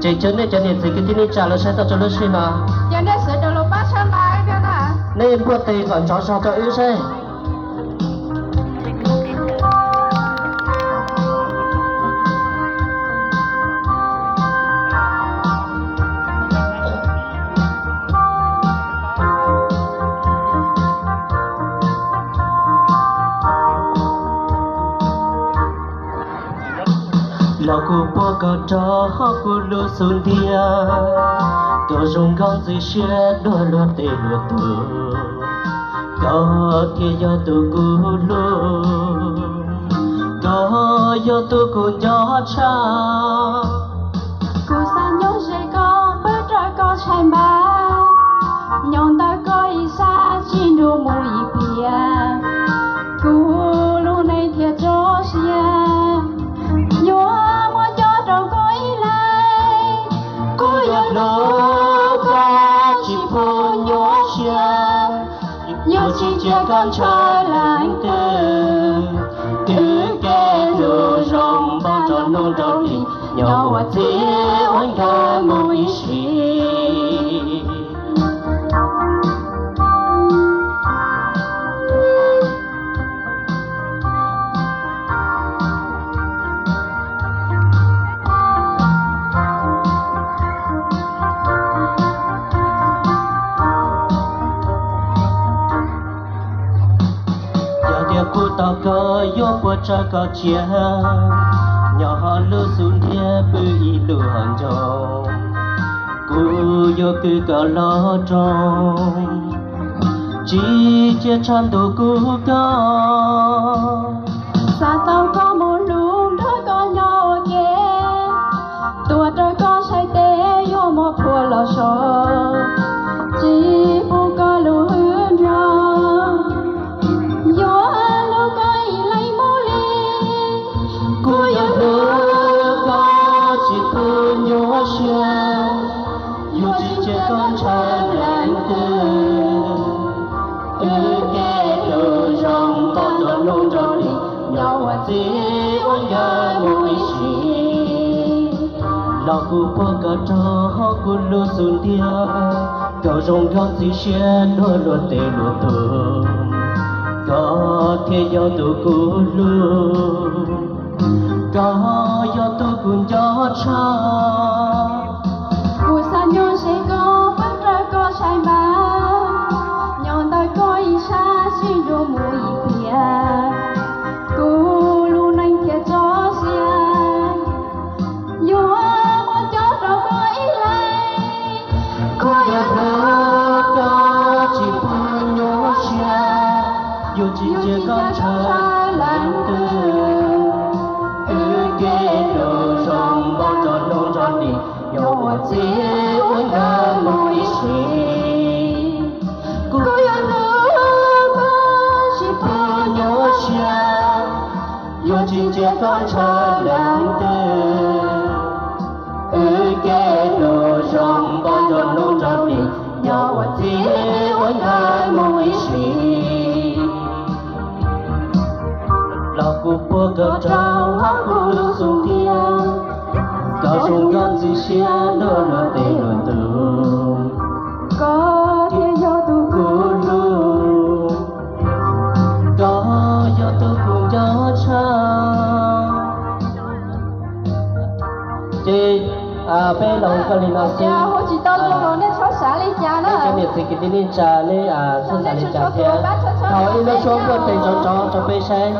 Ces caw nej cov niam txiv kwv tij neej tsa los saib tau rau lub sij hawm no. Nej npuaj tes kom nrov zog rau wb saib. Los kuv puab koj rau hauv kuv lub xub ntiag, koj zoo nkauj ntxim siab dua luag tej luag tug, koj thiaj yog tus kuv hlub, koj yog tus kuv nco tshaj. Kuv xav nyob ze koj, pab rau koj tshais npab, nyob ntawm koj ib sab tsis nrug mus ib pliag, kuv lub neej thiaj tso siab. Yuav muab coj rau koj ib leeg, kuv yuav hlub koj tsis pub nyuaj siab, yuav tsis cia koj ntshaw leej twg. Wb kev hlub zoo npaum nrog hnub nrog hli, nyob ua txiv ua nkawm mus ib sim. Yog tias kuv tau koj yuav puas tso koj cia, nyob hauv lub xub ntiag pw ib lub hauv ncoo, kuv yuav kwv koj los roos, tsis cia tshav ntuj kub koj. Xav tau koj mus hlub nrog koj nyob ua ke, tuav rawv koj tshais tes yuav muab phua los so, tsis pub koj lub hwj nrog, yuav hlub koj ib leeg mus li. Kuv yuav hlub koj tsis pub nyuaj siab, yuav tsis cia koj ntshaw leej twg. Wb kev hlub zoo npaum nrog hnub nrog hli, nyob ua txiv ua nkawm mus ib sim. Los kuv puab koj rau hauv kuv lub xub ntiag, koj zoo nkauj ntxim siab dua luag tej luag tug, koj thiaj yog tus kuv hlub, koj yog tus kuv nco tshaj. Kuv xav nyob ze koj, pab rau koj tshais npab, nyob ntawm koj ib sab tsis nrug mus ib pliag, kuv lub neej thiaj tso siab. Yuav muab coj rau koj ib leeg, kuv yuav hlub koj tsis pub nyuaj siab, yuav tsis cia koj ntshaw leej twg. Wb kev hlub zoo npaum nrog hnub nrog hli, nyob ua txiv ua nkawm mus ib sim. Kuv yuav hlub koj tsis pub nyuaj siab, yuav tsis cia koj ntshaw leej twg. Wb kev hlub zoo npaum nrog hnub nrog hli, nyob ua txiv ua nkawm mus ib sim. Los kuv puab koj rau hauv kuv lub xub ntiag, koj zoo nkauj ntxim siab dua luag tej luag tug, koj thiaj yog tus kuv hlub, koj yog tus kuv nco tshaj. Ces peb los hu koj li no xwb. Hu tsis tau zoo los nej txhob xav li cas na. Cov niam txiv kwv tij neej tsa nej txhob xav li cas thiab. Thaum ib lub suab npuaj tes nrov nrov rau peb saib.